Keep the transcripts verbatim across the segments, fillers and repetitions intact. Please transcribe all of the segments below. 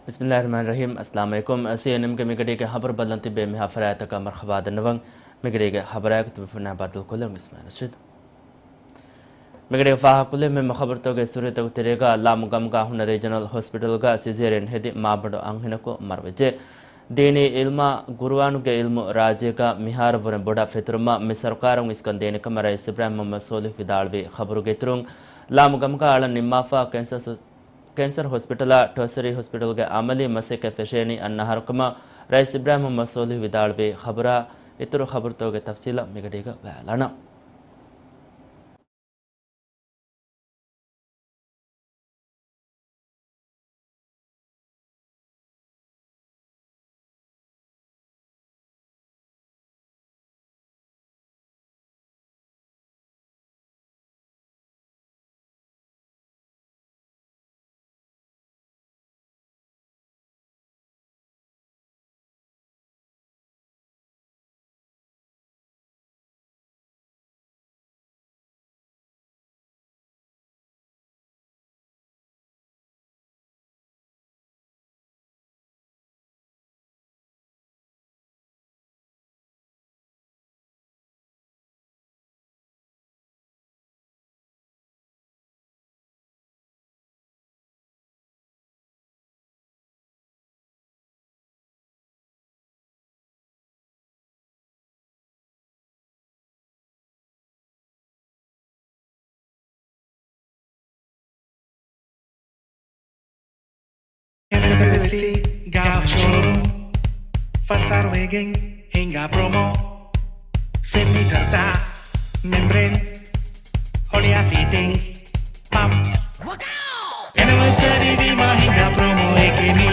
ބިސްމިއްލާހިއްރަޙްމާނިއްރަޙީމް. އައްސަލާމު ޢަލައިކުމް. ސީއެންއެމްގެ މިގަޑީގެ ޚަބަރު ބަލަން ތިބޭ މިހާ ފަރާތަކަށް މަރުޙަބާ ދަންނަވަން. މިގަޑީގެ ޚަބަރާއެކު ތިބޭފުޅުންނާ ބައްދަލުކޮށްލަން އިސްމާޢީލް ރަޝީދު. މިގަޑީގެ ފާހަގަކޮށްލީމަ މި ޚަބަރުތަކުގެ ސުރުވިތަކުގެ ތެރޭގަ ލާމު ގަމުގަ ހުންނަ ރީޖަނަލް ހޮސްޕިޓަލްގަ ސިޒޭރިއަން ހެދި މާބަނޑު އަންހެނަކު މަރުވެއްޖެ. ދީނީ އިލްމާ ގުރުއާނުގެ އިލްމު ރާއްޖޭގަ މިހާރު ވުރެ ބޮޑަށް ފެތުރުމަށް މި ސަރުކާރުން އިސްކަން ދޭނެ ކަމަށް ރައީސް އިބްރާހިމް މުޙައްމަދު ޞޯލިޙް ވިދާޅުވި ޚަބަރުގެ އިތުރުން، ލާމު ގަމުގަ އަޅަން ނިންމާފަ ކެންސަރ ސު-، ކެންސަރ ހޮސްޕިޓަލާ ޓަރޝަރީ ހޮސްޕިޓަލްގެ އަމަލީ މަސައްކަތް ފެށޭނީ އަންނަ އަހަރުކަމަށް ރައީސް އިބްރާހިމް މުޙައްމަދު ޞޯލިޙް ވިދާޅުވި ޚަބަރާ އިތުރު ޚަބަރުތަކުގެ ތަފްޞީލަށް މިގަޑީގަ ބަލާލާނަން. އެމްއެލްސީ ގާ ޝޯރޫމް ފަސް އަހަރު ވެގެން ހިނގާ ޕްރޮމޯ. ފެން މީޓަރުތައް، މެމްބްރޭން، ހޮޅިއާ ފިޓިންގްސް، ޕަމްޕްސް. އެނިވަރސަރީ ވީމާ ހިނގާ ޕްރޮމޯއެކޭ މީ.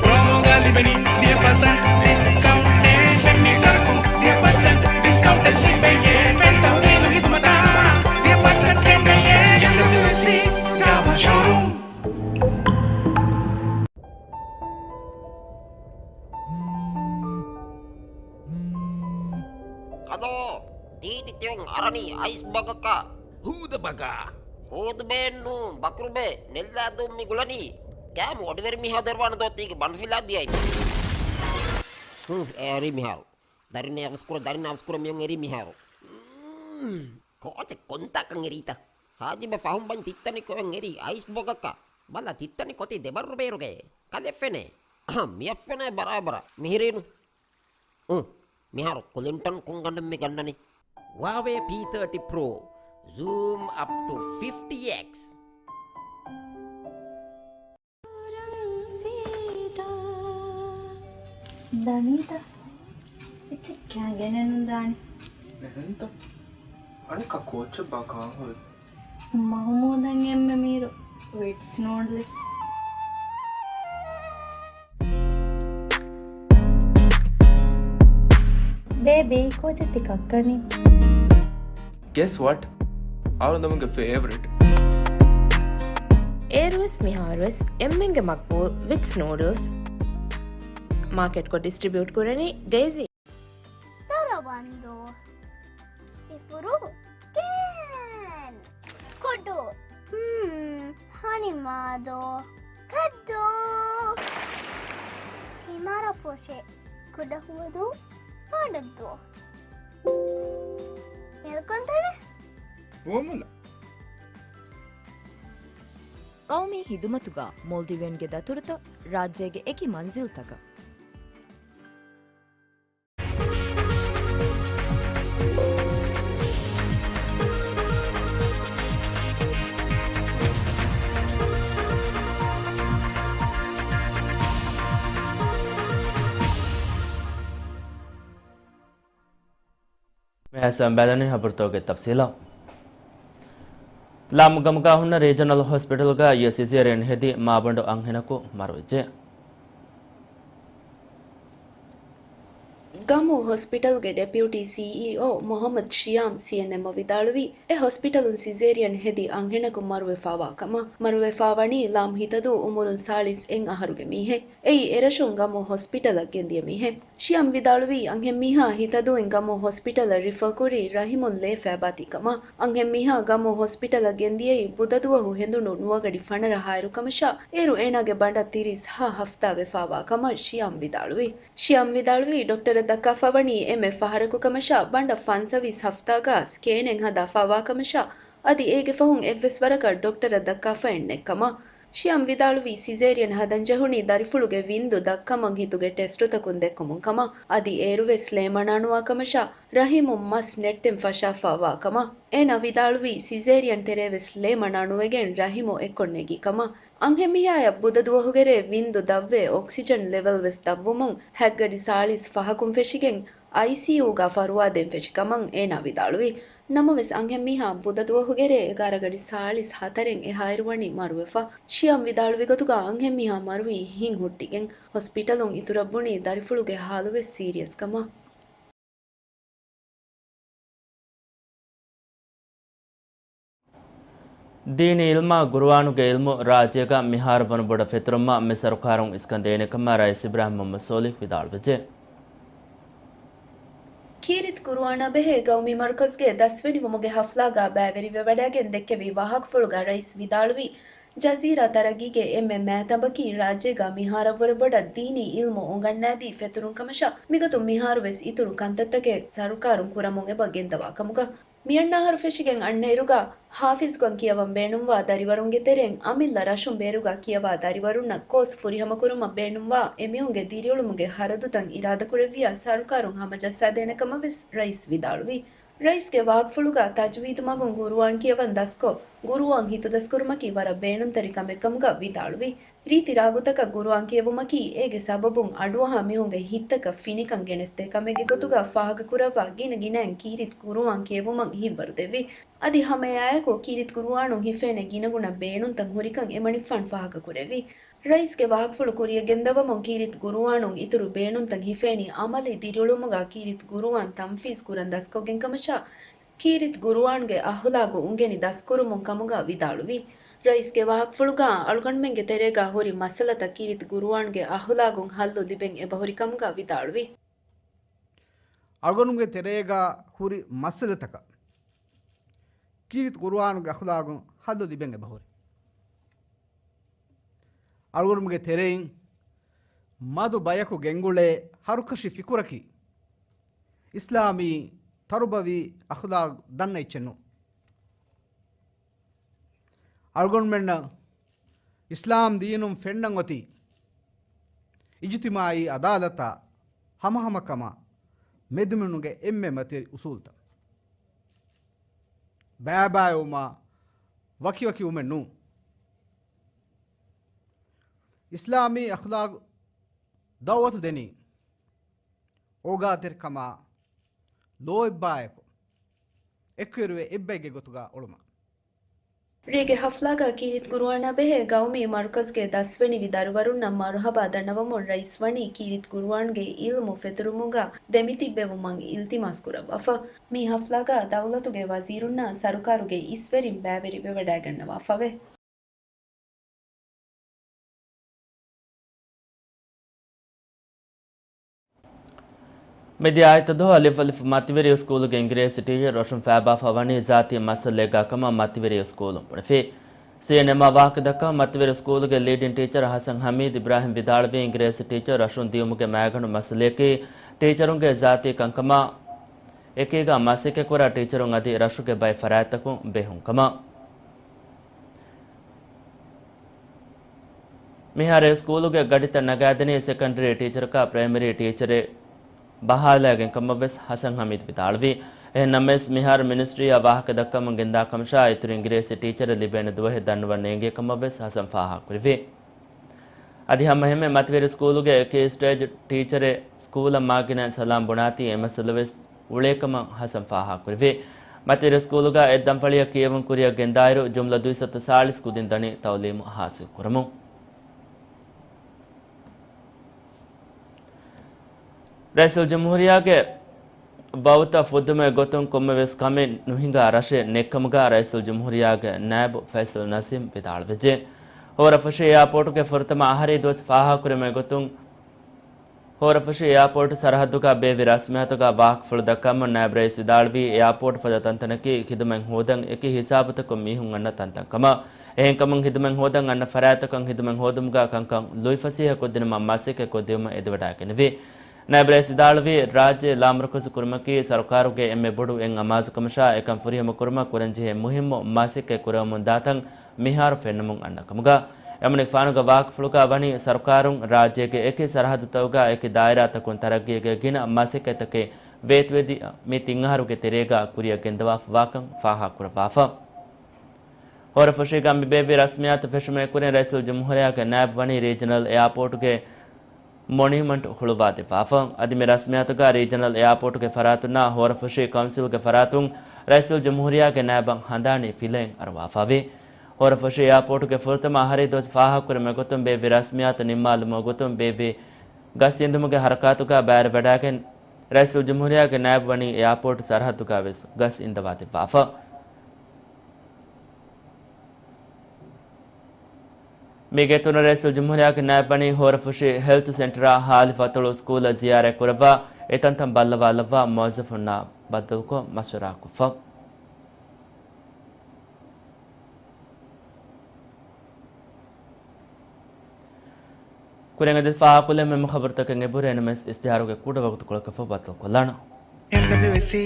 ޕްރޮމޯގަ ލިބެނީ ދިހަ ޕަސެންޓް ޑިސްކައުންޓެއް. ފެން މީޓަރަކުން ދިހަ ޕަސެންޓް ޑިސްކައުންޓެއް ލިބެޔޭ. ފެން ތަހުލީލު ޚިދުމަތާ ދިހަ ޕަސެންޓް ކެނޑެޔޭ. އެމްޑަބްލިއުސީ ގާ ޝޯރޫމް. ކަލޯ، ދީދި ތިޔޮން އަރަނީ އައިސް ބަގަކަށް. ހޫދަ ބަގާ. ހޫދުބޭއެއްނޫން، ބަކުރުބޭ، ނެއްލާދޫން މި ގުޅަނީ. ކާމު އޮޑިވެރި މީހާ ދެރުވާނެ ދޯ ތީގެ ބަނޑުފިލާ ދިޔައި. ހުން، އެ އެރީ މިހާރު. ދަރިން އަވަސްކުރަ، ދަރިން އަވަސްކުރަ މިޔޮން އެރީ މިހާރު. މް، ކޯޗެއް ކޮންތާކަން އެރީތަ؟ ހާޖިބެ ފަހުން ބަން ތިއްތަނި ކޮއެން އެރީ އައިސް ބޮގަކަށް. ބަލަ ތިއްތަނި ކޮތީ ދެބަރު ބޭރުގައޭ. ކަލެ ފެނޭ. އަހަ، މިއަށް ފެނޭ ބަރާބަރަށް. މިހިރީނު. އު، މިހާރު ކުލިންޓަން ކުންގަނޑެއް މި ގަންނަނީ. ހުއާވޭ ޕީ ތާޓީ ޕްރޯ. ޒޫމް އަޕް ޓު ފިފްޓީ އެކްސް. ދަނީތަ؟ އެއްޗެއް ކާ ގެނެއް ނުދާނެ. އެހެންތަ؟ އަނެއްކާ ކޯޗެއް ބާ ކާން ހުރި؟ މަހުމޫދަށް އެންމެ މީރު ވިޓްސް ނޫޑްލްސް. ބޭބީ، ކޯޗެއް ތި ކައްކަނީ؟ Guess what? އަޅުގަނޑުގެ ފޭވަރިޓް. އޭރުވެސް މިހާރުވެސް އެންމެންގެ މަގްބޫލް ވިޓްސް ނޫޑްލްސް. މާކެޓްކޮށް ޑިސްޓްރިބިއުޓް ކުރަނީ ޑޭޒީ. ދަރަވަންދޫ. އިފުރު. ކޭން. ކުޑު. ހުން. ހަނިމާދޯ. ކައްދޫ. ހިމާރަށް ފޮށެ. ކުޑަ ހުވަދޫ. ފާޑައްދޫ. މެލްކޮންތަނެ. ފުވައްމުލައް. ޤައުމީ ޚިދުމަތުގަ މޯލްޑިވިއަންގެ ދަތުރުތައް ރާއްޖޭގެ އެކި މަންޒިލްތަކަށް. މި ހަސަން ބަލަނީ ޚަބަރުތަކުގެ ތަފްސީލަށް. ލާމު ގަމުގަ ހުންނަ ރީޖަނަލް ހޮސްޕިޓަލްގަ އިއްޔެ ސިޒޭރިއަން ހެދި މާބަނޑު އަންހެނަކު މަރުވެއްޖެ. ގަމޫ ހޮސްޕިޓަލްގެ ޑެޕިއުޓީ ސީއީއޯ މުހައްމަދު ޝިޔާމް ސީއެންއެމްއަށް ވިދާޅުވީ، އެ ހޮސްޕިޓަލުން ސިޒޭރިއަން ހެދި އަންހެނަކު މަރުވެފާވާ ކަމަށް. މަރުވެފާވަނީ ލާމް ހިތަދޫ އުމުރުން ސާޅީސް އެއް އަހަރުގެ މީހެއް. އެއީ އެރަށުން ގަމޫ ހޮސްޕިޓަލަށް ގެންދިޔަ މީހެއް. ޝިޔާމް ވިދާޅުވީ، އަންހެންމީހާ ހިތަދޫއިން ގަމޫ ހޮސްޕިޓަލަށް ރިފަރ ކުރީ ރަހިމުން ލޭ ފައިބާތީ ކަމަށް. އަންހެންމީހާ ގަމޫ ހޮސްޕިޓަލަށް ގެންދިޔައީ ބުދަ ދުވަހު ހެނދުނު ނުވަގަޑި ފަނަރަ ހާއިރު ކަމަށާ، އޭރު އޭނާގެ ބަނޑަށް ތިރީސް ހަ ހަފްތާ ވެފާވާ ކަމަށް ޝިޔާމް ވިދާޅުވި. ޝިޔާމް ވިދާޅުވީ، ޑޮކްޓަރަށް ދައްކާފަވަނީ އެންމެ ފަހަރަކު ކަމަށާ، ބަނޑަށް ފަންސަވީސް ހަފްތާގަ ސްކޭނެއް ހަދާފާވާ ކަމަށާ، އަދި އޭގެ ފަހުން އެއްވެސް ވަރަކަށް ޑޮކްޓަރަށް ދައްކާފައެއް ނެތްކަމަށް. ޝިޔާމް ވިދާޅުވީ، ސިޒޭރިއަން ހަދަން ޖެހުނީ ދަރިފުޅުގެ ވިންދު ދަށްކަމަށް ހިތުގެ ޓެސްޓުތަކުން ދެއްކުމުން ކަމަށް، އަދި އޭރުވެސް ލޭ މަނާނުވާ ކަމަށާ، ރަހިމުން މަސް ނެއްޓެން ފަށާފާވާ ކަމަށް. އޭނާ ވިދާޅުވީ، ސިޒޭރިއަން ތެރޭވެސް ލޭ މަނާ ނުވެގެން ރަހިމު އެއްކޮށް ނެގި ކަމަށް. އަންހެންމީހާޔަށް ބުދަ ދުވަހުގެރޭ ވިންދު ދަށްވެ، އޮކްސިޖަން ލެވެލް ވެސް ދަށްވުމުން ހަތްގަޑި ސާޅީސް ފަހަކުން ފެށިގެން އައިސީޔޫގަ ފަރުވާދޭން ފެށި ކަމަށް އޭނާ ވިދާޅުވި. ނަމަވެސް، އަންހެންމީހާ ބުދަ ދުވަހުގެރޭ އެގާރަ ގަޑި ސާޅީސް ހަތަރެއް އެހާއިރު ވަނީ މަރުވެފަ. ޝިޔާމް ވިދާޅުވި ގޮތުގަ އަންހެންމީހާ މަރުވީ ހިތް ހުއްޓިގެން. ހޮސްޕިޓަލުން އިތުރަށް ބުނީ ދަރިފުޅުގެ ހާލުވެސް ސީރިއަސް ކަމަށް. ދީނީ އިލްމާ ގުރުއާނުގެ އިލްމު ރާއްޖޭގަ މިހާރު ވަނު ބޮޑަށް ފެތުރުމަށް މި ސަރުކާރުން އިސްކަން ދޭނެ ކަމަށް ރައީސް އިބްރާހިމް މުހައްމަދު ސޯލިހް ވިދާޅުވެއްޖެ. ކީރިތި ގުރުއާނާ ބެހޭ ގައުމީ މަރުކަޒުގެ ދަސްވެނިވުމުގެ ހަފްލާގަ ބައިވެރިވެވަޑައިގެން ދެއްކެވި ވާހަކަފުޅުގަ ރައީސް ވިދާޅުވީ، ޖަޒީރާ ތަރައްގީގެ އެންމެ މާތަނބަކީ ރާއްޖޭގަ މިހާރަށްވުރެ ބޮޑަށް ދީނީ އިލްމު އުނގަންނާދީ ފެތުރުން ކަމަށާ، މިގޮތުން މިހާރުވެސް އިތުރު ކަންތައްތަކެއް ސަރުކާރުން ކުރަމުން އެބަ ގެންދަވާ ކަމުގަ. މިއަންނަ އަހަރު ފެށިގެން އަންނައިރުގަ، ހާފިޒުކަން ކިޔަވަން ބޭނުންވާ ދަރިވަރުންގެ ތެރެއިން އަމިއްލަ ރަށުން ބޭރުގަ ކިޔަވާ ދަރިވަރުންނަށް ކޯސް ފުރިހަމަކުރުމަށް ބޭނުންވާ އެމީހުންގެ ދިރިއުޅުމުގެ ހަރަދުތައް އިރާދަކުރެއްވިޔާ ސަރުކާރުން ހަމަޖައްސާދޭނެ ކަމަށް ވެސް ރައީސް ވިދާޅުވި. ރައީސްގެ ވާހަކަފުޅުގަ ތަޖްވީދު މަގުން ގުރުއާން ކިޔަވަން ދަސްކޮށް، ގުރުއާން ހިތުދަސްކުރުމަކީ ވަރަށް ބޭނުންތެރި ކަމެއް ކަމުގަ ވިދާޅުވި. ރީތި ރާގުތަކަށް ގުރުއާން ކިޔެވުމަކީ އޭގެ ސަބަބުން އަޑުއަހާ މީހުންގެ ހިތްތަކަށް ފިނިކަން ގެނެސްދޭ ކަމެއްގެ ގޮތުގަ ފާހަގަކުރައްވާ ގިނަ ގިނައިން ކީރިތި ގުރުއާން ކިޔެވުމަށް ހިތްވަރުދެއްވި. އަދި ހަމައެއާއެކު ކީރިތި ގުރުއާނުން ހިފޭނެ ގިނަގުނަ ބޭނުންތައް ހުރިކަން އެމަނިކުފާނު ފާހަގަކުރެއްވި. ރައީސްގެ ވާހަކަފުޅު ކުރިއަށް ގެންދަވަމުން ކީރިތި ގުރުއާނުން އިތުރު ބޭނުންތައް ހިފޭނީ އަމަލީ ދިރިއުޅުމުގަ ކީރިތި ގުރުއާން ތަންފީޒު ކުރަން ދަސްކޮށްގެން ކަމަށާ، ކީރިތި ގުރުއާންގެ އަހުލާގު އުނގެނި ދަސްކުރުމުން ކަމުގަ ވިދާޅުވި. ރައީސްގެ ވާހަކަފުޅުގަ އަޅުގަނޑުމެންގެ ތެރޭގަ ހުރި މައްސަލަތައް ކީރިތި ގުރުއާންގެ އަހުލާގުން ހައްލު ލިބެން އެބަހުރި ކަމުގަ ވިދާޅުވި. އަޅުގަނޑުމެންގެ ތެރޭގަ ހުރި މައްސަލަތަކަށް ކީރިތި ގުރުއާނުގެ އަހުލާގުން ހައްލު ލިބެން އެބަހުރި. އަޅުގަނޑުމެންގެ ތެރެއިން މަދު ބަޔަކު ގެންގުޅޭ ހަރުކަށި ފިކުރަކީ، އިސްލާމީ ތަރުބަވީ އަޚްލާޤް ދަންނަ އެއްޗެއް ނޫން. އަޅުގަނޑުމެންނަށް އިސްލާމް ދީނުން ފެންނަން އޮތީ، އިޖުތިމާޢީ އަދާލަތާ، ހަމަހަމަކަމާ، މެދުމިނުގެ އެންމެ މަތިވެރި އުސޫލްތައް. ބައިބައިވުމާ، ވަކިވަކިވުމެއް ނޫން. އިސްލާމީ އަޚްލާޤް ދަޢުވަތު ދެނީ، އޯގާތެރިކަމާ، ލޯތްބާއެކު އެކުއިރުވެ އެއްބައެއްގެ ގޮތުގަ އުޅުމަށް. ރޭގެ ހަފްލާގަ ކީރިތި ގުރުއާނާ ބެހޭ ގައުމީ މަރުކަޒުގެ ދަސްވެނިވި ދަރިވަރުންނަށް މަރުޙަބާ ދަންނަވަމުން ރައީސް ވަނީ ކީރިތި ގުރުއާންގެ ޢިލްމު ފެތުރުމުގަ ދެމިތިއްބެވުމަށް އިލްތިމާސް ކުރައްވާފަ. މި ހަފްލާގަ ދައުލަތުގެ ވަޒީރުންނާ ސަރުކާރުގެ އިސްވެރިން ބައިވެރިވެވަޑައިގަންނަވާފަވޭ. މިދިޔަ އާދިއްތަ ދުވަހު އަލިފް އަލިފް މަތިވެރި ސްކޫލުގެ އިނގިރޭސި ޓީޗަރު ރަށުން ފައިބާފަ ވަނީ ޒާތީ މައްސަލައެއްގަ ކަމަށް މަތިވެރި ސްކޫލުން ބުނެފި. ސީއެންއެމްއާ ވާހަކަ ދައްކަވަން މަތިވެރި ސްކޫލުގެ ލީޑިން ޓީޗަރު ހަސަން ހަމީދު އިބްރާހިމް ވިދާޅުވީ، އިނގިރޭސި ޓީޗަރު ރަށުން ދިޔުމުގެ މައިގަނޑު މައްސަލަޔަކީ ޓީޗަރުންގެ ޒާތީ ކަންކަމާ އެކީގަ މަސައްކަތްކުރާ ޓީޗަރުން އަދި ރަށުގެ ބައެއް ފަރާތްތަކުން ބެހުން ކަމަށް. މިހާރު ސްކޫލުގެ ގަޑިތައް ނަގާދެނީ ސެކަންޑަރީ ޓީޗަރަކާ ޕްރައިމަރީ ޓީޗަރެއް ބަހާލައިގެން ކަމަށްވެސް ހަސަން ހަމީދު ވިދާޅުވި. އެހެން ނަމަވެސް، މިހާރު މިނިސްޓްރީއާ ވާހަކަ ދައްކަމުން ގެންދާ ކަމަށާ، އިތުރު އިނގިރޭސި ޓީޗަރެއް ލިބޭނެ ދުވަހެއް ދަންނަވަން ނޭނގޭ ކަމަށްވެސް ހަސަން ފާހަގަކުރެއްވި. އަދި ހަމައެހެންމެ މަތިވެރި ސްކޫލުގެ ކީ ސްޓޭޖް ޓީޗަރެއް ސްކޫލަށް މާގިނަ ސަލާމް ބުނާތީ އެ މައްސަލަވެސް އުޅޭކަމަށް ހަސަން ފާހަގަކުރެއްވި. މަތިވެރި ސްކޫލުގަ އެއްދަންފަޅިއަށް ކިޔެވުން ކުރިއަށް ގެންދާއިރު، ޖުމްލަ ދުއިސައްތަ ސާޅީސް ކުދިން ދަނީ ތައުލީމު ހާސިލް ކުރަމުން. ރައީސުލްޖުމްހޫރިއްޔާގެ ވައުތަށް ފުއްދުމުގެ ގޮތުން ކޮންމެވެސް ކަމެއް ނުހިނގާ ރަށެއް ނެތްކަމުގަ ރައީސުލްޖުމްހޫރިއްޔާގެ ނާއިބު ފައިސަލް ނަސީމް ވިދާޅުވެއްޖެ. ހޯރަފުށި އެއާޕޯޓުގެ ފުރަތަމަ އަހަރީ ދުވަސް ފާހަގަކުރެވުމުގެ ގޮތުން، ހޯރަފުށި އެއާޕޯޓު ސަރަހައްދުގަ ބޭއްވި ރަސްމިއްޔާތުގަ ވާހަކަފުޅު ދައްކަމުން ނާއިބު ރައީސް ވިދާޅުވީ، އެއާޕޯޓު ފަދަ ތަންތަނަކީ ޚިދުމަތް ހޯދަން އެކި ހިސާބުތަކުން މީހުން އަންނަ ތަންތަން ކަމަށް. އެހެންކަމުން ޚިދުމަތް ހޯދަން އަންނަ ފަރާތްތަކަށް ޚިދުމަތް ހޯދުމުގަ ކަންކަން ލުއިފަސޭހަކޮށްދިނުމަށް މަސައްކަތްކޮށްދިއުމަށް އެދިވަޑައިގެންނެވި. ނާއިބު ރައީސް ވިދާޅުވީ، ރާއްޖެ ލާމަރުކަޒު ކުރުމަކީ ސަރުކާރުގެ އެންމެ ބޮޑު އެއް އަމާޒުކަމަށާ، އެކަން ފުރިހަމަ ކުރުމަށް ކުރަންޖެހޭ މުހިއްމު މަސައްކަތް ކުރެވެމުން ދާތަން މިހާރު ފެންނަމުން އަންނަ ކަމުގަ. އެމަނިކުފާނުގެ ވާހަކަފުޅުގަ ވަނީ ސަރުކާރުން ރާއްޖޭގެ އެކި ސަރަހައްދުތަކުގަ އެކި ދާއިރާތަކުން ތަރައްގީގެ ގިނަ މަސައްކަތްތަކެއް ވޭތުވެދިޔަ މި ތިން އަހަރުގެ ތެރޭގަ ކުރިއަށް ގެންދަވާފަވާކަން ފާހަގަކުރައްވާފަ. ހޯރަފުށީގަ މި ބޭއްވި ރަސްމިއްޔާތު ފެށުމުގެ ކުރިން ރައީސުލްޖުމްހޫރިއްޔާގެ ނާއިބު ވަނީ ރީޖަނަލް އެއާޕޯޓުގެ މޮނިއުމަންޓް ހުޅުވާދެއްވާފަ. އަދި މި ރަސްމިއްޔާތުގަ ރީޖަނަލް އެއާޕޯޓުގެ ފަރާތުންނާ ހޯރަފުށި ކައުންސިލްގެ ފަރާތުން ރައީސުލްޖުމްހޫރިއްޔާގެ ނާއިބަށް ހަނދާނީ ފިލައެއް އަރުވާފައިވޭ. ހޯރަފުށި އެއާޕޯޓުގެ ފުރަތަމަ އަހަރީ ދުވަސް ފާހަގަކުރުމުގެ ގޮތުން ބޭއްވި ރަސްމިއްޔާތު ނިންމާލުމުގެ ގޮތުން ބޭއްވި ގަސް އިންދުމުގެ ހަރަކާތުގަ ބައިވެރިވެވަޑައިގެން ރައީސުލްޖުމްހޫރިއްޔާގެ ނާއިބު ވަނީ އެއާޕޯޓު ސަރަހައްދުގަ ވެސް ގަސް އިންދަވާދެއްވާފަ. މީގެ އިތުރުން ރައީސުލްޖުމްހޫރިއްޔާގެ ނާއިބު ވަނީ ހޯރަފުށި ހެލްތު ސެންޓަރާ ހާލި ފަތުޅު ސްކޫލަށް ޒިޔާރަތް ކުރައްވާ، އެތަންތަން ބައްލަވާލައްވާ މުވައްޒަފުންނާ ބައްދަލުކޮށް މަޝްވަރާކޮށްފަ. ކުރިން އެދި ފާހަގަކޮށްލެވުނު އެންމެ ޚަބަރުތަކެއް އެބުރޭ ނަމަވެސް އިސްތިހާރުގެ ކުޑަ ވަގުތުކޮޅަކަށްފަހު ބައްދަލުކޮށްލާނަން. އެމްޑަބްލިއުއެސްސީ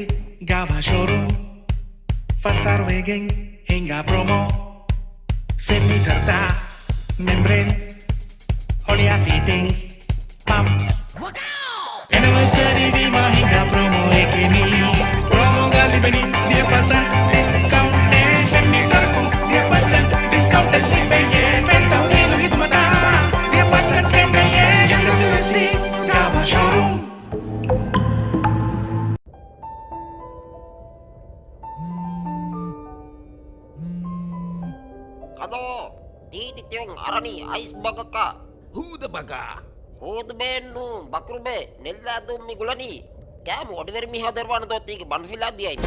ގާވާ ޝޯރޫމް، ފަސް އަހަރު ވެގެން ހިނގާ ޕްރޮމޯ، ފެން މީޓަރުތައް، މެމްބްރޭން، ހޮޅިއާ ފިޓިންގްސް، ޕަމްޕްސް. އެނިވަރސަރީ ވީމާ ހިނގާ ޕްރޮމޯއެކޭ މީ. ޕްރޮމޯގަ ލިބެނީ ދިހަ ޕަސެންޓް ޑިސްކައުންޓެއް، ފެން މީޓަރަކުން ދިހަ ޕަސެންޓް ޑިސްކައުންޓެއް ލިބެންޏޭ. ފެން ތަހުލީލު ހިދުމަތަށް ދިހަ ޕަސެންޓް ގެންނައޭ. އެމްޑަބްލިއުއެސްސީ ގާވާ ޝޯރޫމް. ކަލޯ، ތީތި ތިޔަން އަރަނީ އައިސް ބަގަކަށް. ހޫދަ ބަގާ. ހޫދުބޭއެއްނު، ބަކުރުބޭ، ނެއްލާދޫ މި ގުޅަނީ. ކާމު އޮޑިވެރި މީހާ ދެރުވާނެ ދޯ ތީގެ ބަނޑުފިލާ ދިޔައިން.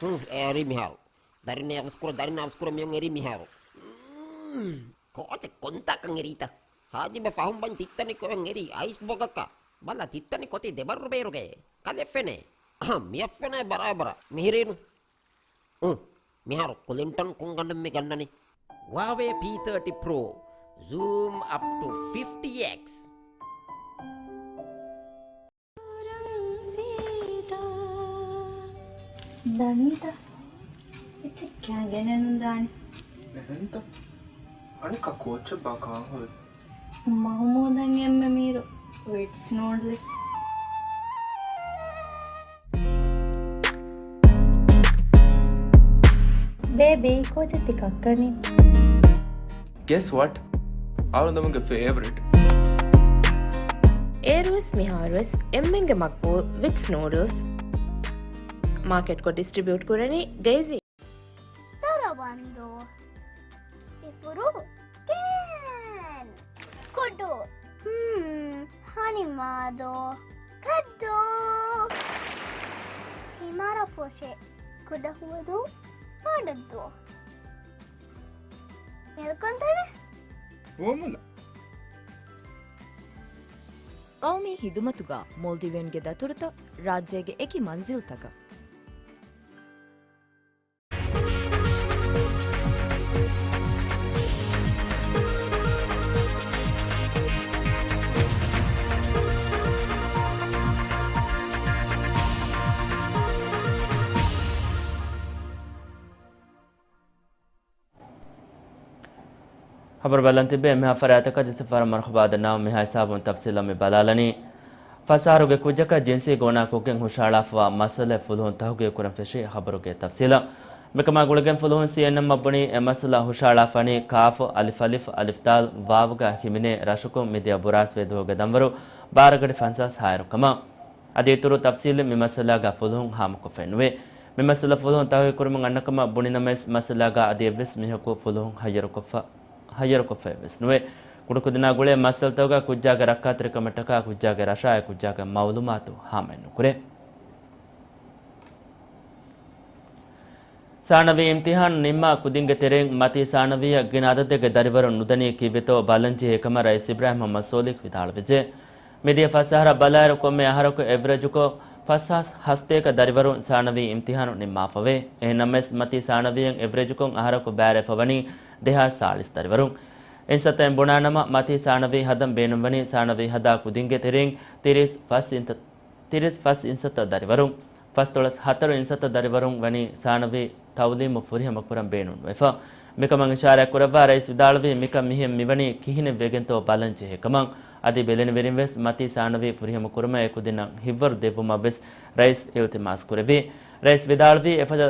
ހު، އެ އެރީ މިހާރު. ދަރިން އަވަސްކުރަ، ދަރިން އަވަސްކުރަ މިޔޮން އެރީ މިހާރު. ކޯޗެއް ކޮންތާކަން އެރީތަ؟ ހާޖިބެ ފަހުން ބަން ތިއްތަނި ކޮއެން އެރީ އައިސް ބޮގަކަށް. ބަލަ ތިއްތަނި ކޮތި ދެބަރު ބޭރުގެ. ކަލެ ފެނޭ. އަހަ، މިއަށް ފެނޭ ބަރާބަރަށް. މިހިރީނު. އު، މިހާރު ކުލިންޓަން ކުންގަނޑުން މި ގަންނަނީ. ހުއާވޭ ޕީ ތާޓީ ޕްރޯ. ޒޫމް އަޕް ޓު ފިފްޓީ އެކްސް. ދަނީތަ؟ އެއްޗެއް ކާގެނެއް ނުދާނެ. އެހެންތަ؟ އަނެއްކާ ކޯޗެއް ބާ ކާން ހުރި؟ މަހުމޫދަށް އެންމެ މީރު ވިޓްސް ނޫޑްލްސް. ބޭބީ، ކޯޗެއް ތި ކައްކަނީ؟ Guess what? އަޅުގަނޑުގެ ފޭވަރިޓް. އޭރުވެސް މިހާރުވެސް އެންމެންގެ މަގްބޫލް ވިޓްސް ނޫޑްލްސް. މާކެޓްކޮށް ޑިސްޓްރިބިއުޓް ކުރަނީ ޑޭޒީ. ދަރަވަންދޫ. އިފުރު. ކޭން. ކުޑު. ހްމް. ހަނިމާދޯ. ކައްދޫ. ތިމަރަފުށި. ކުޑަހުވަދޫ. ބޮޑަށްދޫ. މެލްކޮންތަނެއް. ފުވައްމުލައް. ޤައުމީ ހިދުމަތުގަ މޯލްޑިވިއަންގެ ދަތުރުތައް ރާއްޖޭގެ އެކި މަންޒިލްތަކަށް. ޚަބަރު ބަލަން ތިބޭ މިހާ ފަރާތަކަށް ޖެއްސެފަރ މަރުޙަބާ ދަންނަވަން. މިހާ ހިސާބުން ތަފްސީލަށް މި ބަލާލަނީ. ފަސް އަހަރުގެ ކުއްޖަކަށް ޖިންސީ ގޯނާކޮށްގެން ހުށައަޅާފައިވާ މައްސަލައެއް ފުލުހުން ތަހުގީގު ކުރަން ފެށީ ޚަބަރުގެ ތަފްސީލަށް. މިކަމާ ގުޅިގެން ފުލުހުން ސީއެންއެމްއަށް ބުނީ އެ މައްސަލަ ހުށައަޅާފަނީ ކާފު އަލިފް އަލިފް އަލިފް ދާލް ވާވުގަ ހިމެނޭ ރަށަކުން މިދިޔަ ބުރާސްވެ ދުވަހުގެ ދަންވަރު ބާރަ ގަޑި ފަންސާސް ހާއިރު ކަމަށް. އަދި އިތުރު ތަފްސީލެއް މި މައްސަލާގަ ފުލުހުން ހާމަކޮށްފައެއް ނުވޭ. މި މައްސަލަ ފުލުހުން ތަހުގީގު ކުރުމުން އަންނަކަމަށް ބުނިނަމަވެސް، މައްސަލާގަ އަދި އެއްވެސް މީހަކު ފުލުހުން ހައްޔަރުކޮށްފަ، ހައްޔަރުކޮށްފައެއްވެސް ނުވޭ. ކުޑަކުދިންނާ ގުޅޭ މައްސަލަތަކުގަ ކުއްޖާގެ ރައްކާތެރިކަމަށްޓަކާ ކުއްޖާގެ ރަށާއި ކުއްޖާގެ މައުލޫމާތު ހާމައެއް ނުކުރޭ. ސާނަވީ އިމްތިހާނު ނިންމާ ކުދިންގެ ތެރެއިން މަތީ ސާނަވީއަށް ގިނަ އަދަދެއްގެ ދަރިވަރުން ނުދަނީ ކީއްވެތޯ ބަލަންޖެހޭ ކަމަށް ރައީސް އިބްރާހިމް މުހައްމަދު ސޯލިހް ވިދާޅުވެއްޖެ. މިދިޔަ ފަސް އަހަރަށް ބަލާއިރު ކޮންމެ އަހަރަކު އެވްރެޖުކޮށް ފަސްހާސް ހަސަތޭކަ ދަރިވަރުން ސާނަވީ އިމްތިހާނު ނިންމާފަވޭ. އެހެންނަމަވެސް މަތީ ސާނަވީއަށް އެވްރެޖުކޮށް އަހަރަކު ބައިވެފަވަނީ ދެހާސް ސާޅީސް ދަރިވަރުން. އިންސައްތައިން ބުނާނަމަ، މަތީ ސާނަވީ ހަދަން ބޭނުންވަނީ ސާނަވީ ހަދާ ކުދިންގެ ތެރެއިން ތިރީސް ފަސް އިންތަ-، ތިރީސް ފަސް އިންސައްތަ ދަރިވަރުން. ފަސްދޮޅަސް ހަތަރު އިންސައްތަ ދަރިވަރުން ވަނީ ސާނަވީ ތައުލީމު ފުރިހަމަކުރަން ބޭނުންވެފަ. މިކަމަށް އިޝާރާތްކުރައްވާ ރައީސް ވިދާޅުވީ، މިކަން މިހެން މިވަނީ ކިހިނެއް ވެގެންތޯ ބަލަން ޖެހޭ ކަމަށް. އަދި ބެލެނިވެރިން ވެސް މަތީ ސާނަވީ ފުރިހަމަކުރުމަށް އެކުދިންނަށް ހިތްވަރު ދެއްވުމަށް ވެސް ރައީސް އިލްތިމާސް ކުރެއްވި. ރައީސް ވިދާޅުވީ، އެފަދަ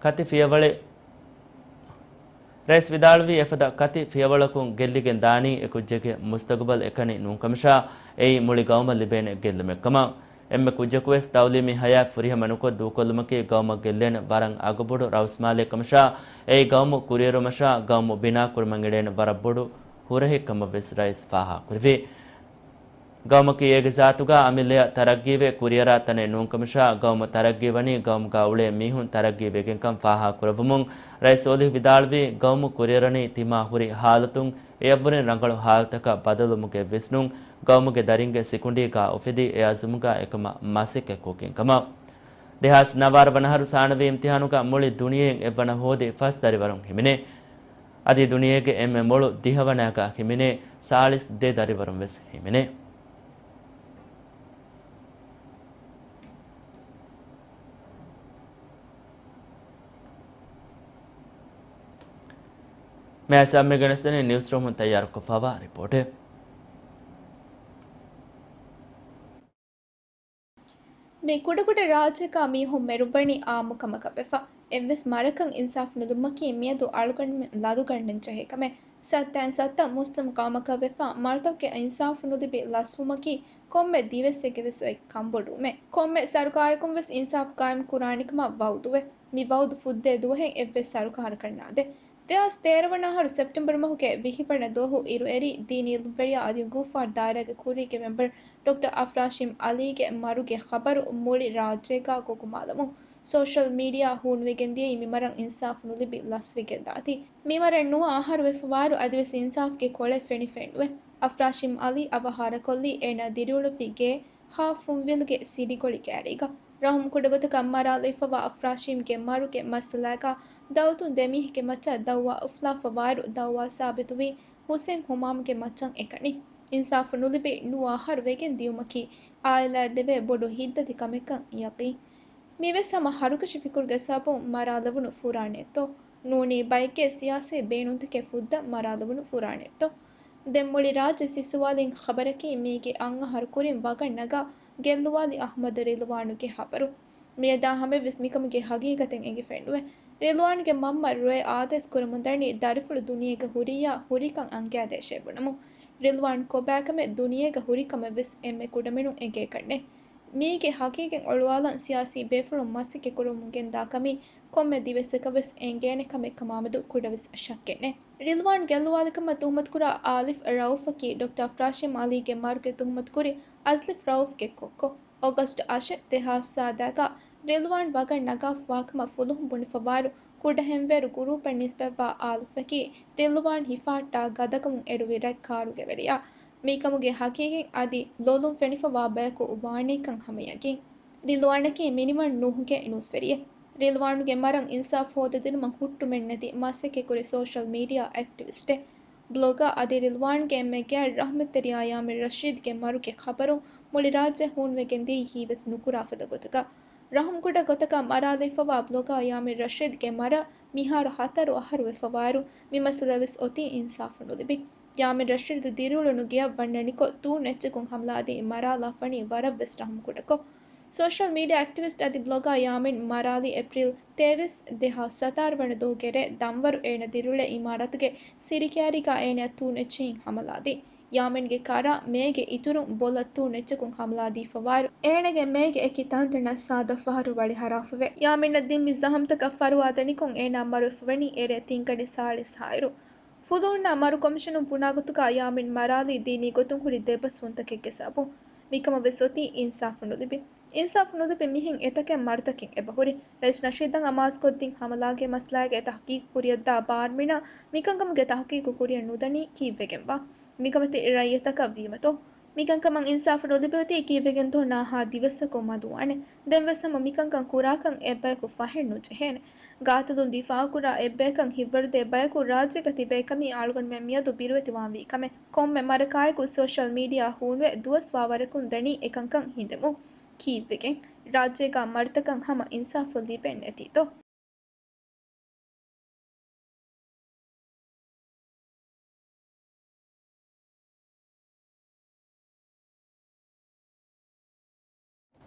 ކަތި ފިޔަވަޅެއް، ރައީސް ވިދާޅުވީ، އެފަދަ ކަތި ފިޔަވަޅަކުން ގެއްލިގެން ދާނީ އެކުއްޖެއްގެ މުސްތަގުބަލް އެކަނި ނޫންކަމަށާ، އެއީ މުޅި ގައުމަށް ލިބޭނެ ގެއްލުމެއްކަމަށް. އެންމެ ކުއްޖަކުވެސް ތައުލީމީ ހަޔާތް ފުރިހަމަ ނުކޮށް ދޫކޮށްލުމަކީ ގައުމަށް ގެއްލޭނެ ވަރަށް އަގުބޮޑު ރައުސްމާލެއްކަމަށާ، އެއީ ގައުމު ކުރިއެރުމަށާ، ގައުމު ބިނާކުރުމަށް އެޅޭނެ ވަރަށް ބޮޑު ހުރަހެއްކަމަށް ވެސް ރައީސް ފާހަގަކުރެއްވި. ގައުމަކީ އޭގެ ޒާތުގަ އަމިއްލަޔަށް ތަރައްގީވެ ކުރިއަރާ ތަނެއް ނޫންކަމަށާ، ގައުމު ތަރައްގީވަނީ ގައުމުގަ އުޅޭ މީހުން ތަރައްގީވެގެންކަން ފާހަގަކުރެއްވުމުން ރައީސް ސޯލިހް ވިދާޅުވީ، ގައުމު ކުރިއަރަނީ ތިމާ ހުރި ހާލަތުން އެއަށްވުރެން ރަނގަޅު ހާލަތަކަށް ބަދަލުވުމުގެ ވިސްނުން ގައުމުގެ ދަރިންގެ ސިކުނޑީގަ އުފެދި އެ އަޒުމުގަ އެކަމަށް މަސައްކަތްކޮށްގެން ކަމަށް. ދެހާސް ނަވާރަ ވަނަ އަހަރު ސާނަވީ އިމްތިހާނުގަ މުޅި ދުނިޔެއިން އެއްވަނަ ހޯދި ފަސް ދަރިވަރުން ހިމެނޭ. އަދި ދުނިޔޭގެ އެންމެ މޮޅު ދިހަވަނައިގަ ހިމެނޭ ސާޅީސް ދެ ދަރިވަރުން ވެސް ހިމެނޭ. މިއާސް އަމި ގެނެސްދެނީ ނިއުސް ރޫމުން ތައްޔާރުކޮށްފައިވާ ރިޕޯޓެއް. މި ކުޑަކުޑަ ރާއްޖޭގަ މީހުން މެރުވަނީ އާއްމުކަމަކަށް ވެފަ. އެއްވެސް މަރަކަށް އިންސާފު ނުލިބުމަކީ މިއަދު އަޅުގަނޑުމެން ލަދުގަންނަން ޖެހޭ ކަމެއް. ސައްތައިން ސައްތަ މުސްލިމް ޤައުމަކަށް ވެފަ މަރަކަށްގެ އިންސާފު ނުލިބި ލަސްވުމަކީ ކޮންމެ ދިވެއްސެއްގެ ވެސް އޮތް ކަންބޮޑުވުމެއް. ކޮންމެ ސަރުކާރަކުން ވެސް އިންސާފު ޤާއިމް ކުރާނެ ކަމަށް ވައުދުވޭ. މި ވައުދު ފުއްދޭ ދުވަހެއް އެއްވެސް ސަރުކާރަކަށް ނާދޭ. ދެހާސް ތޭރަ ވަނަ އަހަރު ސެޕްޓެމްބަރު މަހުގެ ވިހި ވަނަ ދުވަހު އިރުއެރި ދީނީ އިލްމުވެރިޔާ އަދި އުނގޫފާރު ދާއިރާގެ ކުރީގެ މެމްބަރު ޑޮކްޓަރ އަފްރާޝީމް އަލީގެ މަރުގެ ޚަބަރު މުޅި ރާއްޖޭގަ ގުގުމާލަމުން، ސޯޝަލް މީޑިއާ ހޫނުވެގެން ދިޔައީ މި މަރަށް އިންސާފު ނުލިބި ލަސްވެގެން ދާތީ. މި މަރަށް ނުވަ އަހަރު ވެފަވާއިރު އަދިވެސް އިންސާފުގެ ކޮޅެއް ފެނިފައެއް ނުވޭ. އަފްރާޝީމް އަލީ އަވަހާރަކޮށްލީ އޭނާ ދިރިއުޅުއްވި ގޭ ހާ ފުންވިލުގެ ސިޑިގޮޅި ކައިރީގަ. ރަހުމް ކުޑަގޮތަކަށް މަރާލައިފަވާ އަފްރާޝީމްގެ މަރުގެ މައްސަލާގަ ދައުލަތުން ދެމީހެއްގެ މައްޗަށް ދައުވާ އުފުލާފަވާއިރު، ދައުވާ ސާބިތުވީ ހުސެން ހުމާމްގެ މައްޗަށް އެކަނި. އިންސާފު ނުލިބި ނުވަ އަހަރު ވެގެން ދިޔުމަކީ އާއިލާއަށް ދެވޭ ބޮޑު ހިތްދަތި ކަމެއްކަން ޔަޤީން. މިވެސް ހަމަ ހަރުކަށި ފިކުރުގެ ސަބަބުން މަރާލެވުނު ފުރާނެއްތޯ؟ ނޫނީ ބައެއްގެ ސިޔާސީ ބޭނުންތަކެއް ފުއްދަން މަރާލެވުނު ފުރާނެއްތޯ؟ ދެން މުޅި ރާއްޖެ ސިއްސުވާލިން ޚަބަރަކީ މީގެ އަށް އަހަރު ކުރިން ވަގަށް ނަގާ ގެއްލުވާލި އަޙްމަދު ރިލްވާނުގެ ޚަބަރު. މިއަދާ ހަމައެއްވެސް މިކަމުގެ ހަގީގަތެއް އެނގިފައެއް ނުވޭ. ރިލްވާންގެ މަންމަ ރޮއެ އާދޭސް ކުރަމުންދަނީ ދަރިފުޅު ދުނިޔޭގަ ހުރިއްޔާ ހުރިކަން އަންގައިދޭށޭ ބުނަމުން. ރިލްވާން ކޮބާކަމެއް ދުނިޔޭގަ ހުރިކަމެއްވެސް އެންމެ ކުޑަމިނުން އެނގޭކަށްނެތް. މީގެ ހަގީގަތް އޮޅުވާލަން ސިޔާސީ ބޭފުޅުން މަސައްކަތްކުރަމުން ގެންދާ ކަމީ ކޮންމެ ދިވެއްސަކަށްވެސް އެނގޭނެ ކަމެއް ކަމާމެދު ކުޑަވެސް ޝައްކެއްނެތް. ރިލްވާން ގެއްލުވާލިކަމަށް ތުހުމަތުކުރާ އާލިފް ރައުފަކީ ޑޮކްޓަރ އަފްރާޝީމް އަލީގެ މަރުގެ ތުހުމަތުކުރި އަޒްލިފް ރައުފްގެ ކޮއްކޮ. އޮގަސްޓް އަށެއް ދެހާސް ސާދައިގަ ރިލްވާން ވަގަށް ނަގާފަވާކަމަށް ފުލުހުން ބުނެފަވާއިރު، ކުޑަހެންވޭރު ގުރޫޕަށް ނިސްބަތްވާ އާލިފްއަކީ ރިލްވާން ހިފާއްޓާ ގަދަކަމުން އެރުވި ރަތް ކާރުގެ ވެރިޔާ. މިކަމުގެ ހަގީގަތް އަދި ލޮލުން ފެނިފަވާ ބަޔަކު ވާނީކަން ހަމަ ޔަގީން. ރިލްވާނަކީ މިނިވަން ނޫހުގެ ނޫސްވެރިއެއް. ރިލްވާނުގެ މަރަށް އިންސާފު ހޯދަދިނުމަށް ހުއްޓުމެއްނެތި މަސައްކަތްކުރި ސޯޝަލް މީޑިއާ އެކްޓިވިސްޓެއް. ބްލޮގާ އަދި ރިލްވާންގެ އެންމެ ގާތް ރަޙްމަތްތެރިޔާ ޔާމިން ރަޝީދްގެ މަރުގެ ޚަބަރު މުޅި ރާއްޖެ ހޫނުވެގެން ދިޔައީ ހީވެސް ނުކުރާ ފަދަ ގޮތަކަށް. ރަޙުމް ކުޑަ ގޮތަކަށް މަރާލައިފަވާ ބްލޮގާ ޔާމިން ރަޝީދްގެ މަރަށް މިހާރު ހަތަރު އަހަރު ވެފަވާއިރު، މި މައްސަލަ ވެސް އޮތީ އިންސާފު ނުލިބި. ޔާމިން ރަޝީދު ދިރިއުޅުނު ގެއަށް ވަންނަނިކޮށް، ތޫނު އެއްޗަކުން ހަމަލާދީ މަރާލާފަނީ ވަރަށްވެސް ރަޙުމް ކުޑަކޮށް. ސޯޝަލް މީޑިއާ އެކްޓިވިސްޓް އަދި ބްލޮގާ ޔާމިން މަރާލީ އޭޕްރީލް ތޭވީސް، ދެހާސް ސަތާރަ ވަނަ ދުވަހުގެ ރޭ ދަންވަރު އޭނަ ދިރިއުޅޭ އިމާރާތުގެ ސިޑި ކައިރީގަ އޭނަ ތޫނު އެއްޗިހިން ހަމަލާދީ. ޔާމިންގެ ކަރާ މޭގެ އިތުރުން ބޮލަށް ތޫނު އެއްޗަކުން ހަމަލާދީފަވާއިރު، އޭނަގެ މޭގެ އެކި ތަންތަނަށް ސާދަ ފަހަރު ވަޅި ހަރާފަވޭ. ޔާމިންއަށް ދިން މި ޒަހަމްތަކަށް ފަރުވާދެނިކޮށް އޭނާ މަރުވެފަވަނީ އެރޭ ތިންގަނޑެއް ސާޅީސް ހާއިރު. ފުލުހުންނާ މަރު ކޮމިޝަނުން ބުނާގޮތުގަ ޔާމިން މަރާލީ ދީނީ ގޮތުން ހުރި ދެބަސްވުންތަކެއްގެ ސަބަބުން. މިކަމަށް ވެސް އޮތީ އިންސާފު ނުލިބި. އިންސާފު ނުލިބި މިހެން އެތަކެއް މަރުތަކެއް އެބަހުރި. ރައީސް ނަޝީދަށް އަމާޒުކޮށްދިން ހަމަލާގެ މަސްލާގެ ތަހުގީގު ކުރިއަށްދާ ބާރުމިނާ މިކަންކަމުގެ ތަހުގީގު ކުރިއަށް ނުދަނީ ކީއްވެގެންވާ؟ މިކަމަށް ތި ރައްޔިތަކަށް ވީމަތޯ؟ މިކަންކަމަށް އިންސާފު ނުލިބިއޮތީ ކީއްވެގެންތޯ ނާހާ ދިވެއްސަކު މަދުވާނެ. ދެންވެސް ހަމަ މިކަންކަން ކުރާކަން އެއްބަޔަކު ފަހެއް ނުޖެހޭނެ. ގާތުލުން ދިފާއުކުރާ އެއްބަޔަކަށް ހިތްވަރުދޭ ބަޔަކު ރާއްޖޭގަ ތިބޭކަމީ އަޅުގަނޑުމެން މިއަދު ބިރުވެތިވާންވީ ކަމެއް. ކޮންމެ މަރަކާއެކު ސޯޝަލް މީޑިއާ ހޫނުވެ ދުވަސްވާ ވަރަކުން ދަނީ އެކަންކަން ހިނދެމުން. ކީއްވެގެން ރާއްޖޭގަ މަރުތަކަށް ހަމަ އިންސާފު ލިބެން ނެތީތޯ؟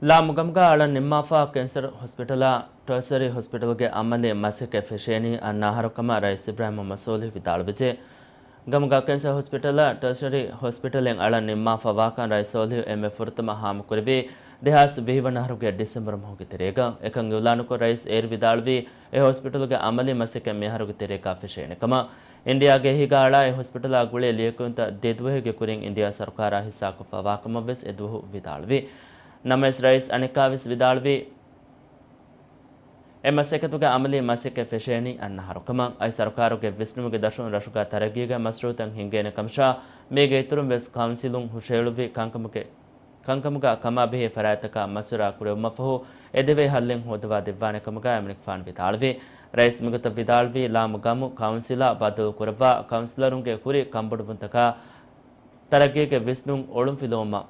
ލާމުގަމުގަ އަޅަން ނިންމާފަ ކެންސަރ ހޮސްޕިޓަލާ ޓަރޝަރީ ހޮސްޕިޓަލްގެ އަމަލީ މަސައްކަތް ފެށޭނީ އަންނަ އަހަރު ކަމަށް ރައީސް އިބްރާހިމް މުހައްމަދު ސޯލިހު ވިދާޅުވެއްޖެ. ގަމުގަ ކެންސަރ ހޮސްޕިޓަލާ ޓަރޝަރީ ހޮސްޕިޓަލެއް އަޅަން ނިންމާފަ ވާކަން ރައީސް ސޯލިހު އެންމެ ފުރަތަމަ ހާމަކުރެއްވީ ދެހާސް ވިހި ވަނަ އަހަރުގެ ޑިސެމްބަރު މަހުގެ ތެރޭގަ. އެކަން އިއުލާނުކޮށް ރައީސް އޭރު ވިދާޅުވީ އެ ހޮސްޕިޓަލުގެ އަމަލީ މަސައްކަތް މިއަހަރުގެ ތެރޭގަ ފެށޭނެ ކަމަށް. އިންޑިއާގެ އެހީގަ އަޅާ އެ ހޮސްޕިޓަލާ ގުޅޭ ލިޔެކިޔުންތައް ދެ ދުވަހެއްގެ ކުރިން އިންޑިއާ ސަރުކާރާ ހިއްސާކޮށްފަ ވާކަމަށް ވެސް އެ ދުވަހު ވިދާޅުވި. ނަމަވެސް ރައީސް އަނެއްކާވެސް ވިދާޅުވީ، އެ މަސައްކަތުގެ އަމަލީ މަސައްކަތް ފެށޭނީ އަންނަ އަހަރު ކަމަށް. އައި ސަރުކާރުގެ ވިސްނުމުގެ ދަށުން ރަށުގަ ތަރައްގީގެ މަޝްރޫއުތައް ހިންގޭނެ ކަމަށާ، މީގެ އިތުރުން ވެސް ކައުންސިލުން ހުށައެޅުއްވި ކަންކަމުގެ ކަންކަމުގަ ކަމާބެހޭ ފަރާތްތަކާ މަޝްވަރާ ކުރެވުމަށްފަހު، އެދެވޭ ހައްލެއް ހޯދަވާ ދެއްވާނެ ކަމުގަ އެމަނިކުފާނު ވިދާޅުވި. ރައީސް މިގޮތަށް ވިދާޅުވީ، ލާމު ގަމު ކައުންސިލާ ބައްދަލު ކުރައްވާ، ކައުންސިލަރުންގެ ކުރި ކަންބޮޑުވުންތަކާ ތަރައްގީގެ ވިސްނުން އޮޅުންފިލުވުމަށް.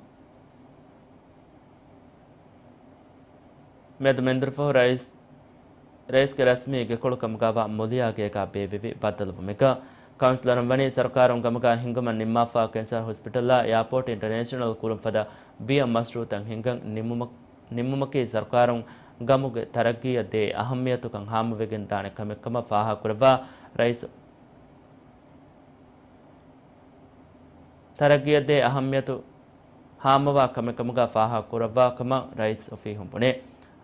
މިއަދު މެންދުރުފަހު ރައީސް، ރައީސްގެ ރަސްމީ ގެކޮޅު ކަމުގައިވާ މުލިޔާ ގޭގަ ބޭއްވެވި ބައްދަލުވުމެއްގަ، ކައުންސިލަރުން ވަނީ ސަރުކާރުން ގަމުގަ ހިންގުމަށް ނިންމާފަ ކެންސަރ ހޮސްޕިޓަލާ އެއާޕޯޓް އިންޓަރނޭޝަނަލް ކުރުން ފަދަ ބިޔަ މަޝްރޫއުތައް ހިންގަން ނިންމުމަ-، ނިންމުމަކީ ސަރުކާރުން ގަމުގެ ތަރައްގީއަށް ދޭ އަހައްމިޔަތުކަން ހާމަވެގެން ދާނެ ކަމެއް ކަމަށް ފާހަގަކުރައްވާ ރައީސް ތަރައްގީއަށް ދޭ އަހައްމިޔަތު ހާމަވާ ކަމެއް ކަމުގަ ފާހަގަކުރައްވާ ކަމަށް ރައީސް އޮފީހުން ބުނޭ.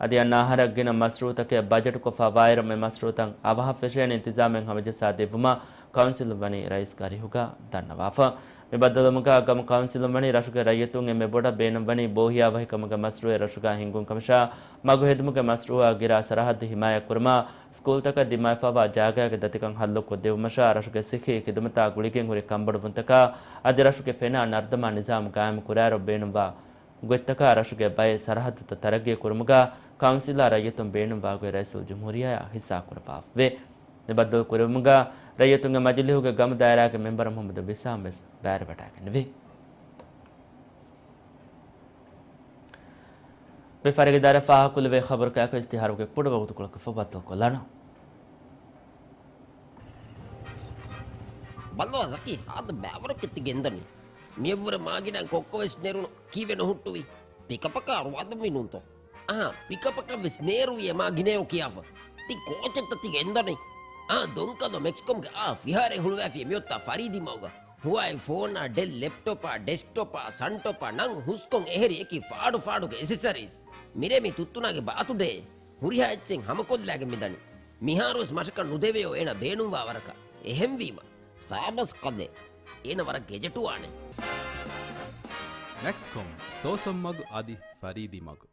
އަދި އަންނަ އަހަރަށް ގިނަ މަޝްރޫއުތަކެއް ބަޖެޓުކޮށްފަ ވާއިރު، މި މަޝްރޫއުތައް އަވަހަށް ފެށޭނެ އިންތިޒާމެއް ހަމަޖައްސާ ދެއްވުމަށް ކައުންސިލުން ވަނީ ރައީސްގެ އަރިހުގަ ދަންނަވާފަ. މި ބައްދަލުވުމުގަ ގަމު ކައުންސިލުން ވަނީ ރަށުގެ ރައްޔިތުން އެންމެ ބޮޑަށް ބޭނުންވަނީ ބޯހިޔާވަހިކަމުގެ މަޝްރޫއެއް ރަށުގަ ހިންގުން ކަމަށާ، މަގު ހެދުމުގެ މަޝްރޫއާ ގިރާ ސަރަހައްދު ހިމާޔަތްކުރުމާ، ސްކޫލްތަކަށް ދިމާވެފައިވާ ޖާގައިގެ ދަތިކަން ހައްލުކޮށްދެއްވުމަށާ، ރަށުގެ ސިއްހީ ޚިދުމަތާ ގުޅިގެން ހުރި ކަންބޮޑުވުންތަކާ އަދި ރަށުގެ ފެނާ ނަރުދަމާ ނިޒާމު ގާއިމުކުރާއިރު ބޭނުންވާ ގޮތްތަކާ ރަށުގެ ބައެއް ސަރަހައްދުތައް ތަރައްގީ ކުރުމުގަ ކައުންސިލާ ރައްޔިތުން ބޭނުންވާ ގޮތް ރައީސުލްޖުމްހޫރިއްޔާއަށް ހިއްސާކުރައްވާފަވޭ. މި ބައްދަލު ކުރެވުމުގަ ރައްޔިތުންގެ މަޖިލީހުގެ ގަމު ދާއިރާގެ މެންބަރު މުހައްމަދު ވިސާމް ވެސް ބައިވެރިވަޑައިގެންނެވި. ވިޔަފާރިގެ ދާއިރާ ފާހަގަކުރެވޭ ޚަބަރު ކާކު އިސްތިހާރުގެ ކުޑަ ވަގުތުކޮޅަކަށް ފަހު ބައްދަލުކޮށްލާނަން. ބައްލަވާ ޒަކީ، ހާދަ ބައިވަރަކަށް ތި ގެންދަނީ. މިއަށްވުރެ މާގިނައިން ކޮއްކޮވެސް ނެރުނު، ކީއްވެ ނުހުއްޓުވީ؟ ޕިކަޕަކާ ރުވާދަންވީ ނޫންތޯ؟ އަހާ، ޕިކަޕަކަށްވެސް ނޭރުވި އެ މާގިނައޭ ކިޔާފަ. ތި ކޯޗެއްތަ ތި ގެންދަނީ؟ އާ، ދޮންކަލޯ މެކްސްކޮމްގެ އާ ފިހާރައެއް ހުޅުވައިފި މިއޮތާ ފަރީދީ މަގުގަ. ހުވާއި ފޯނާ، ޑެލް ލެޕްޓޮޕާ، ޑެސްކްޓޮޕާ، ސަންޓޮޕާ ނަން ހުސްކޮން އެހެރި އެކި ފާޑު ފާޑުގެ އެސެސަރީސް. މިރޭ މި ތުއްތުނާގެ ބާތުޑޭ. ހުރިހާ އެއްޗެއް ހަމަކޮށްލާގެން މިދަނީ. މިހާރުވެސް މަށަކަށް ނުދެވެޔޯ އޭނަ ބޭނުންވާ ވަރަކަށް. އެހެންވީމަ، ސާބަސް ކަލޭ. އޭނަ ވަރަށް ގެޖެޓުވާނެ. މެކްސްކޮމް، ސޯސަން މަގު އަދި ފަރީދީ މަގު.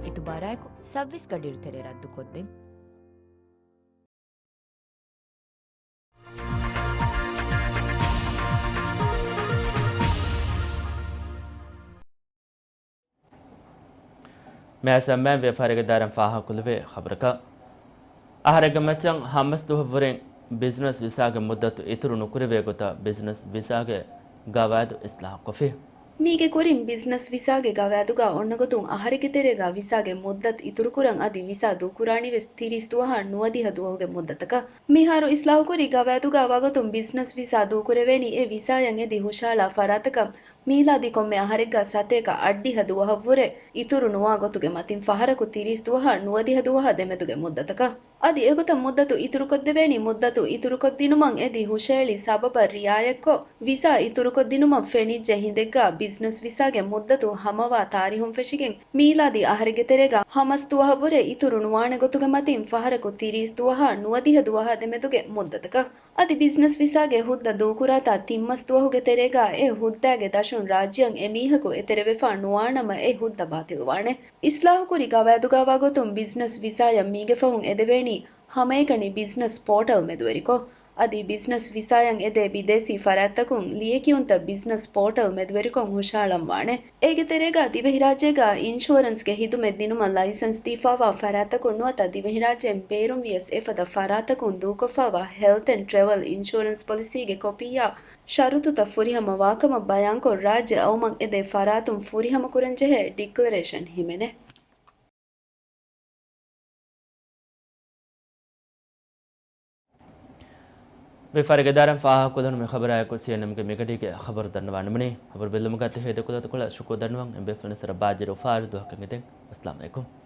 އިތުބާރާއެކު ސައުވީސް ގަޑިއިރު ތެރޭ ރައްދުކޮށްދޭން. މިއަސް އަންމެން ވިޔަފާރިގެ ދާއިރާއިން ފާހަގަކުރެވޭ ޚަބަރަކަށް. އަހަރެއްގެ މައްޗަށް ހަމަސް ދުވަހަށްވުރެ ބިޒްނަސް ވިސާގެ މުއްދަތު އިތުރު ނުކުރެވޭ ގޮތަށް ބިޒްނަސް ވިސާގެ ގަވާއިދު އިސްލާހުކޮށްފި. މީގެ ކުރިން ބިޒްނަސް ވިސާގެ ގަވާއިދުގަ އޮންނަ ގޮތުން އަހަރެއްގެ ތެރޭގަ ވިސާގެ މުއްދަތު އިތުރުކުރަން އަދި ވިސާ ދޫކުރާނީވެސް ތިރީސް ދުވަހާ ނުވަދިހަ ދުވަހުގެ މުއްދަތަކަށް. މިހާރު އިސްލާހުކުރި ގަވާއިދުގަ ވަގުތުން ބިޒްނަސް ވިސާ ދޫކުރެވޭނީ އެ ވިސާޔަށް އެދި ހުށަހަޅާ ފަރާތަކަށް މީލާދީ ކޮންމެ އަހަރެއްގަ ސަތޭކަ އަށްޑިހަ ދުވަހަށްވުރެ އިތުރު ނުވާ ގޮތުގެ މަތިން ފަހަރަކު ތިރީސް ދުވަހާ ނުވަދިހަ ދުވަހާ ދެމެދުގެ މުއްދަތަކަށް. އަދި އެގޮތަށް މުއްދަތު އިތުރުކޮށްދެވޭނީ މުއްދަތު އިތުރުކޮށްދިނުމަށް އެދި ހުށައެޅި ސަބަބަށް ރިއާޔަތްކޮށް، ވިސާ އިތުރުކޮށްދިނުމަށް ފެނިއްޖެ ހިނދެއްގަ ބިޒްނަސް ވިސާގެ މުއްދަތު ހަމަވާ ތާރީހުން ފެށިގެން މީލާދީ އަހަރެއްގެ ތެރޭގަ ހަމަސް ދުވަހަށްވުރެ އިތުރު ނުވާނެ ގޮތުގެ މަތިން ފަހަރަކު ތިރީސް ދުވަހާ ނުވަދިހަ ދުވަހާ ދެމެދުގެ މުއްދަތަކަށް. އަދި ބިޒްނަސް ވިސާގެ ހުއްދަ ދޫކުރާތާ ތިން މަސް ދުވަހުގެ ތެރޭގަ އެ ހުއްދައިގެ ދަށުން ރާއްޖެއަށް އެމީހަކު އެތެރެވެފާ ނުވާނަމަ އެ ހުއްދަ ބާތިލްވާނެ. އިސްލާހުކުރި ގަވާއިދުގަ ވާގޮތުން ބިޒްނަސް ވިސާޔަށް މީގެ ފަހުން އެދެވޭނީ ހަމައެކަނި ބިޒްނަސް ޕޯޓަލް މެދުވެރިކޮށް، އަދި ބިޒްނަސް ވިސާޔަށް އެދޭ ބިދޭސީ ފަރާތްތަކުން ލިޔެކިޔުންތައް ބިޒްނަސް ޕޯޓަލް މެދުވެރިކޮށް ހުށަހަޅަން ވާނެ. އޭގެ ތެރޭގަ ދިވެހިރާއްޖޭގަ އިންޝުއަރެންސްގެ ހިދުމަތް ދިނުމަށް ލައިސަންސް ދީފާވާ ފަރާތްތަކުން ނުވަތަ ދިވެހިރާއްޖޭން ބޭރުން ވިޔަސް އެފަދަ ފަރާތްތަކުން ދޫކޮށްފާވާ ހެލްތް އެންޑް ޓްރެވަލް އިންޝުއަރެންސް ޕޮލިސީގެ ކޮޕީއާ ޝަރުތުތައް ފުރިހަމަ ވާކަމަށް ބަޔާންކޮށް، ރާއްޖެ އައުމަށް އެދޭ ފަރާތުން ފުރިހަމަކުރަންޖެހޭ ޑިކްލަރޭޝަން ހިމެނޭ. ވިޔަފާރިގެ ދާއިރާއިން ފާހަގަކޮށްލުނު މި ޚަބަރާއެކު ސީއެންއެމްގެ މިގަޑީގެ ޚަބަރު ދަންނަވާނަމުނީ. ޚަބަރު ބެލުމުގަ ތި ހޭދަކުލަތަކުޅަ ޝުކުރު ދަންނަވަން. އެނބެފުނިސަރ ބާއްޖަރު ފާރު ދުވަހަކަށް އެދެން. އައްސަލާމު ޢަލައިކުމް.